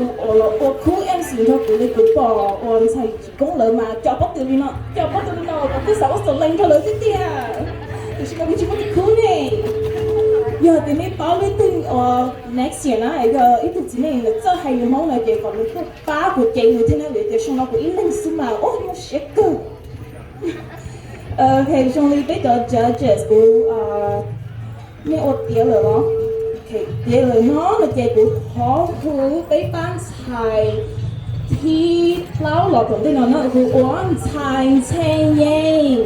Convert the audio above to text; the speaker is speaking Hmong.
Ua, ua khub M C nrog kuv li, kuv pom uas ntxhais tsis koob lawv mas coj pob tw li no, coj pob tw li no, kuv twb xav ua xaus lees nrog lawv tiag tiag. Tiam sis mas kuv tsis muaj tus khub ne. Yog tias nej paub leej twg uas next year na, yog ib tug txiv neej nws txawj hais lus Hmoob no ces kom nws tuaj pab kuv cev nws thiab na, vim tias xyoo no kuv ib leeg xwb mas ua nyuaj siab kawg. Ok, zoo li peb cov judges kuv, nej ua tiav lawm los? Ok, tiav lawm no no ces kuv thov hu peb pab ntxhais thib plaub los tom ntej no na, hu ua ntxhais Ntxhe Yeej.